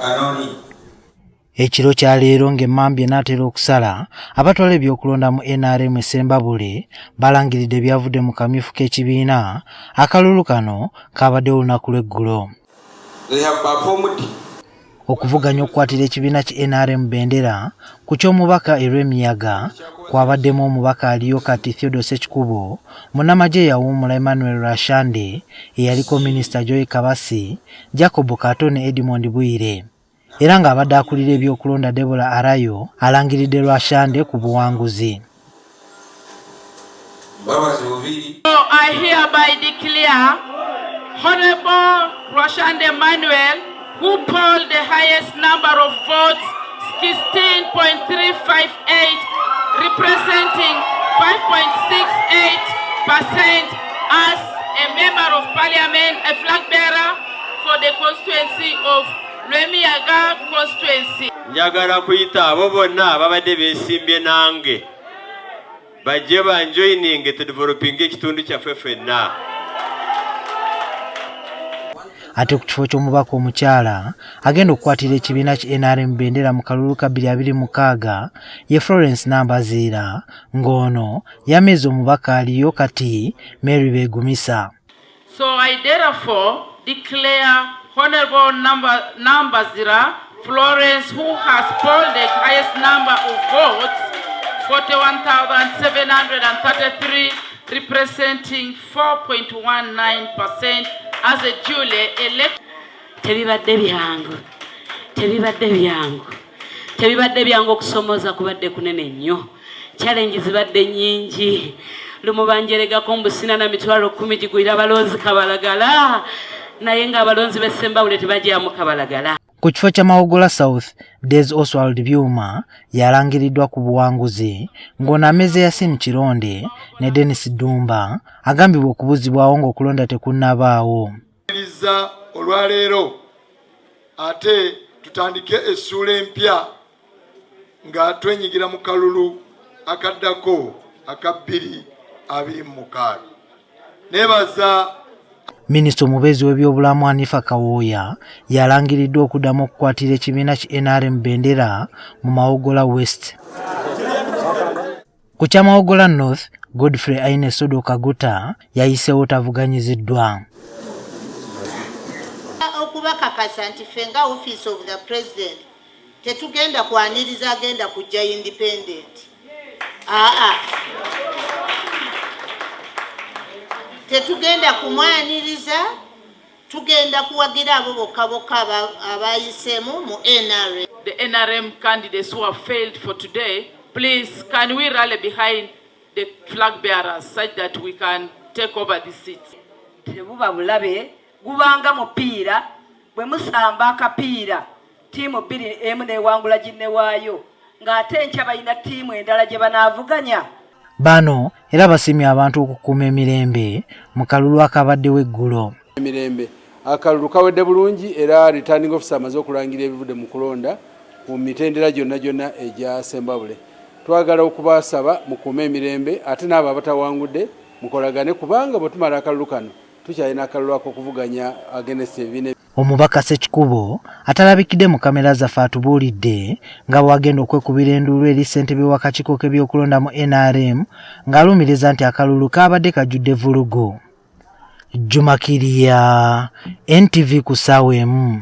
Kanoni. Ekiro kya leero ng'emmambya enaatera okusala, abatwala ebyokulonda mu NRM e Ssembabule balangiridde ebyavudde mu kamyufu k'ekibiina. Akalulu kano kaabaddewo olunaku lw'eggulo. They have performed Okuvuganya okukwatira ekibiina ki NRM bendera ku ky'omubaka e Lwemiyaga kwabaddemu omubaka aliyo kati Theodore Ssekikubo, munnamagye eyawummula Emmanuel Rwashande, eyaliko minisita Joy Kabasi, Jacob Kato ne Edmond Bwire. Era ng'abadde akulira ebyokulonda Deborah Arayo alangiridde Rwashande ku buwanguzi. Mbabazi Bubiri. So I hereby declare Honorable Rwashande Emmanuel, who polled the highest number of votes, 16.358, representing 5.68% as a member of parliament, a flag bearer for the constituency of Lwemiyaga constituency. Njagala kuyita abo bonna ababadde beesimbye nange bajje banjoyininge tudevelopinge ekitundu kyaffe ffenna. Ate ku kifo ky'omubaka omukyala agenda okukwatira ekibiina ki NRM bendera mu kalulu ka 2026 ye Florence Nambaziira, ng'ono yameze omubaka aliyo kati Mary Begumisa. So I therefore declare Honorable Nambazira Florence, who has polled the highest number of votes, 41,733, representing 4.19% as a duly elected. Tebibadde byangu, tebibadde byangu, tebibadde byangu. Okusomooza kubadde kunene nnyo, challenge zibadde nnyingi. Lumu banjeregako mbu sina na 100,000 gigwira abalonzi Kabalagala, naye ng'abalonzi b'e Ssembabule tebajyamu Kabalagala. Ku kifo kya Mawogola South, Des Oswald Byuma yalangiriddwa ku buwanguzi, ng'ono ameze Yasin Kironde ne Denis Dumba agambibwa okubuzibwawo ng'okulonda tekunnabaawo. Za olwaleero ate tutandike essuula empya nga twenyigira mu kalulu akaddako aka 2026. Nebaza Minisita omubeezi w'ebyobulamu Hanifa Kawooya yalangiriddwa okuddamu okukwatira ekibiina ki NRM bendera mu Mawogola West. Ku kya Mawogola North, Godfrey Aine Sodo Kaguta yayiseewo tavuganyiziddwa. Okubakakasa nti ffe nga Office of the President tetugenda kwaniriza agenda kujja independent. Aa, tetugenda kumwaniriza, tugenda kuwagira abo bokka bokka abayiseemu mu NRM. The NRM candidates who have failed for today, please can we rally behind the flag bearers such that we can take over the seats? Tebuba bulabe, gubanga mupiira. Bwe musamba akapiira, ttiimu bbiri, emu newangula ginne waayo, ng'ate enkya balina ttiimu endala gye banaavuganya. Bano era basiimye abantu okukuuma emirembe mu kalulu akabaddewo eggulo. Emirembe, akalulu kawedde bulungi era returning officer amaze okulangira ebivudde mu kulonda ku mitendera gyonna gyonna egya Sembabule. Twagala okubasaba mukuume emirembe, ate n'abo abatawangudde mukolagane, kubanga bwe tumala akalulu kano tukyalina akalulu ak'okuvuganya against ebibiina. Omubaka Ssekikubo atalabikidde mu kamera zaffe atubuulidde nga bw'agenda okwekubira enduulu eri ssentebe w'akakiiko k'ebyokulonda mu NRM, ng'alumiriza nti akalulu kaabadde kajjudde vvulugu. Juma Kirya, NTV ku ssaawa 1.